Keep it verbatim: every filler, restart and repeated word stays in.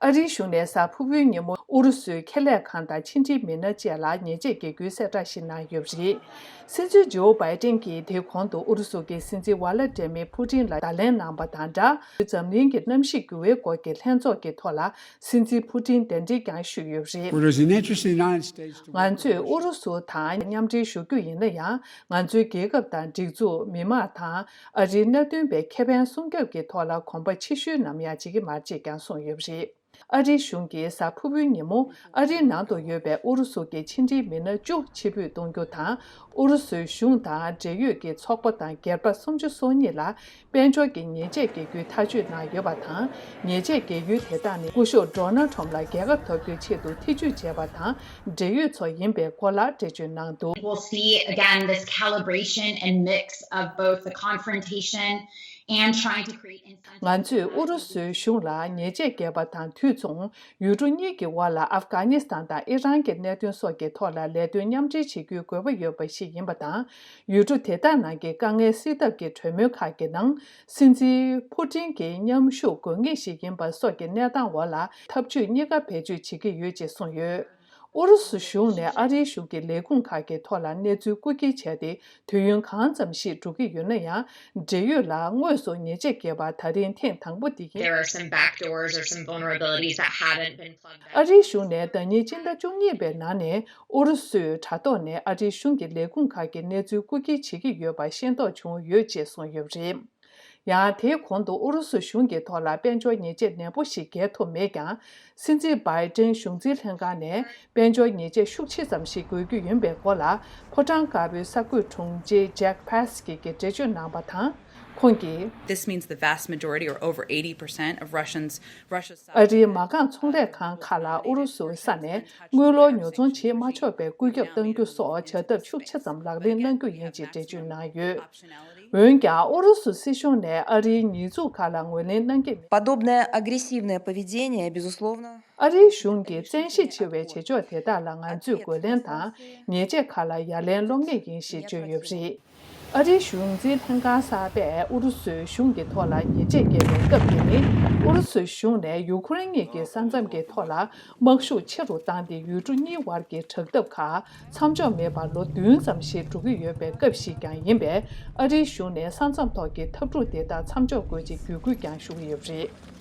ཨ་རིའི་གཞུང་ནས་གཟའ་ཕུར་བུའི་ཉིན་མོ་ཨུ་རུ་སུའི་ཁེ་ལས་ཁང་དང་ཕྱི་འབྲེལ་མི་སྣ་བཅས་ལ་ཉེས་ཆད་འགེལ་རྒྱུའི་གསལ་བསྒྲགས་ཤིག་གནང་ཡོད་པ་རེད། སྲིད་འཛིན་ཇོ་བྷའི་ཏན་གྱིས་དེའི་གོང་དུ་ཨུ་རུ་སུ་གི་སྲིད་འཛིན་ཝ་ལ་ཏྲེ་མི་ཕུ་ཏིན་ལ་བརྡ་ལན་གནང་པ་དང་སྦྲགས། འཛམ་གླིང་གི་གནམ་གཤིས་འགྱུར་བའི་སྐོར་གྱི་ལྷན་ཚོགས་ཀྱི་ཐོག་ལ་སྲིད་འཛིན་ཕུ་ཏིན་གདན་འདྲེན་ཀྱང་ཞུས་ཡོད་པ་རེད། Well, there's an interest in the United States to work ང་ཚོས་ཨུ་རུ་སུ་དང་མཉམ་འབྲེལ་ཞུ་རྒྱུ་ཡིན་ན་ཡང་། ང་ཚོའི་རྒྱལ་ཁབ་དང་སྒྲིག་འཛུགས། མི་དམངས་དང་ཨ་རིའི་མནའ་མཐུན་པའི་ཁེ་ཕན་སྲུང་སྐྱོབ་ཀྱི་ཐོག་ལ་གོམ་པ་ཕྱི་བཤོལ་ནམ་ཡང་བྱེད་ཀྱི་མ་རེད་ཅེས་ཀྱང་གསུངས་ཡོད་པ་རེད། ཨ་རིའི་གཞུང་གིས་གཟའ་ཕུར་བུའི་ཉིན་མོ་ཨ་རིའི་ནང་དུ་ཡོད་པའི་ཨུ་རུ་སུ་གྱི་ཕྱི་འབྲེལ་མི་སྣ་བཅུ་ཕྱིར་འབུད་གཏོང་རྒྱུ་དང་། ཨུ་རུ་སུའི་གཞུང་དང་འབྲེལ་ཡོད་ཀྱི་ཚོགས་པ་དང་སྒེར་པ་སུམ་ཅུ་སོ་གཉིས་ལ་དཔལ་འབྱོར་གྱི་ཉེས་ཆད་འགེལ་རྒྱུའི་ཐག་གཅོད་གནང་ཡོད་པ་དང་། ཉེས་ཆད་འགེལ་ཡུལ་དེ་དག་ནི་སྐུ་ཞབས་ཌོ་ནལ་ཊམ་ལ་རྒྱལ་ཁ་ཐོབ་རྒྱུའི་ཆེད་དུ་ཐེ་ཇུས་བྱས་པ་དང་འབྲེལ་ཡོད་ཚོ་ཡིན་པའི་སྐོར་ལ་འགྲེལ་བརྗོད་གནང་འདུག We'll see again this calibration and mix of both the confrontation and trying to create incentive. ང་ཚོས་ཨུ་རུ་སུའི་གཞུང་ལ་ཉེས་ཆད་འགེལ་པ་དང་དུས་མཚུངས། ཡུལ་གྲུ་གཉིས་ཀྱི་དབར་ལ་ཨབ་གྷ་ནི་སི་ཐན་དང་ཨི་རན་གྱི་གནད་དོན་སོགས་ཀྱི་ཐོག་ལ་ལས་དོན་མཉམ་འབྲེལ་བྱེད་རྒྱུའི་དགོས་པ་ཡོད་པ་ཞིག་ཡིན་པ་དང་། ཡུལ་གྲུ་དེ་དག་ནང་གི་དཀའ་ངལ་སེལ་ཐབས་ཀྱི་གྲོས་མོལ་ཁག་གི་ནང་། སྲིད་འཛིན་ཕུ་ཏིན་གྱི་མཉམ་ཞུགས་དགོས་ངེས་ཤིག་ཡིན་པ་སོགས་ཀྱི་གནས་སྟངས་འོག་ལ་འཐབ་ཇུས་གཉིས་ཀ་བེད་སྤྱོད་བྱེད་ཀྱི་ཡོད་ཅེས་གསུངས་ཡོད། ཨུ་རུ་སུ་གཞུང་ནས་ཨ་རིའི་གཞུང་གི་ལས་ཁུངས་ཁག་གི་ཐོག་ལ་གནས་ཚུལ་རྐུ་འཁྱེར་བྱས་ཏེ། དུས་ཡུན་གང་ཙམ་ཞིག་འགྲོ་གི་ཡོད་ན་ཡང་། འབྲེལ་ཡོད་ལ་དངོས་སུ་ཉེས་ཆད་འགེལ་བ་ད་རིང་ཐེངས་དང་པོ་འདི་ཡིན། There are some backdoors or some vulnerabilities that haven't been plugged out. ཨ་རིའི་གཞུང་ནས་ཟླ་ཉིན་སྤྱི་ཟླ་བཅུ་གཉིས་པའི་ནང་ནས་ཨུ་རུ་སུས་དྲ་ཐོག་ནས་ཨ་རིའི་གཞུང་གི་ལས་ཁུངས་ཁག་གི་གནས་ཚུལ་རྐུ་འཁྱེར་བྱེད་ཀྱི་ཡོད་པ་ཤེས་རྟོགས་བྱུང་ཡོད་ཅེས་གསུངས་ཡོད་པ་རེད། ཡང་དེའི་གོང་དུ་ཨུ་རུ་སུ་གཞུང་གི་ཐོག་ལ་དཔལ་འབྱོར་ཉེས་ཆད་ནན་པོ་ཞིག་འགེལ་ཐུབ་མེད་ཀྱང་། སྲིད་འཛིན་བྷའི་ཏན་གཞུང་འཛིན་ལྷན་ཁང་ནས་དཔལ་འབྱོར་ཉེས་ཆད་ཤུགས་ཆེ་ཙམ་ཞིག་དགོས་རྒྱུ་ཡིན་པའི་སྐོར་ལ། ཕོ་བྲང་དཀར་པོའི་གསར་འགོད་དྲུང་ཆེ་ཇེག་པེ་སི་ཀི་གིས་འགྲེལ་བརྗོད་གནང་པ་དང་། ཁོང་གིས། This means the vast majority, or over eighty percent, of Russians, Russia's ཨ་རིའི་མ་རྐང་ཚོང་ལས་ཁང་ཁག་ལ་ཨུ་རུ་སུའི་ས་ནས་དངུལ་ལོར་ཉོ་ཚོང་བྱེད་མ་ཆོག་པའི་བཀོད་ཁྱབ་གཏང་རྒྱུ་སོགས་བྱ་ཐབས་ཤུགས་ཆེ་ཙམ་ལག་ལེན་གནང་རྒྱུ་ཡིན་ཅེས་འགྲེལ་བརྗོད་གནང་ཡོད། འོན་ཀྱང་ཨུ་རུ་སུ་སྲིད་གཞུང་ནས་ཨ་རིའི་ཉེས་འཛུགས་ཁག་ལ་ངོས་ལེན་གནང་གི་མེད། Подобное агрессивное поведение, безусловно, ཨ་རིའི་གཞུང་གིས་བཙན་ཤེད་ཆེ་བའི་བྱེད་ཕྱོགས་དེ་དག་ལ་ང་ཚོས་རྒོལ་ལན་དང་ཉེས་ཆད་ཁག་ལ་ཡ་ལན་སློག་ངེས་ཡིན་ཞེས་བརྗོད་ཡོད་པ་རེད། ཨ་རིའི་གཞུང་འཛིན་ལྷན་ཁང་གསར་པས་ཨུ་རུ་སུའི་གཞུང་གི་ཐོག་ལ་ཉེས་ཆད་བཀལ་བའི་སྐབས་དེ་ནི། ཨུ་རུ་སུའི་གཞུང་ནས་ཡུ་ཁུ་རེན་གཉིས་ཀྱི་ས་མཚམས་ཀྱི་ཐོག་ལ་དམག་ཤུགས་ཆེ་རུ་བཏང་སྟེ། ཡུལ་གྲུ་གཉིས་དབར་གྱི་དྲག་འཐབ་ཁག་མཚམས་འཇོག་མེད་པར་ལོ་བདུན་ཙམ་ཞིག་འགྲོ་གི་ཡོད་པའི་སྐབས་ཤིག་ཀྱང་ཡིན་པས། ཨ་རིའི་གཞུང་ནས་ས་མཚམས་ཐོག་གི་འཐབ་འཁྲུག་དེ་དག་མཚམས་འཇོག་དགོས་ཅེས་བརྒྱུད་སྐུལ་ཀྱང་ཞུ་གི་ཡོད་པ་རེད།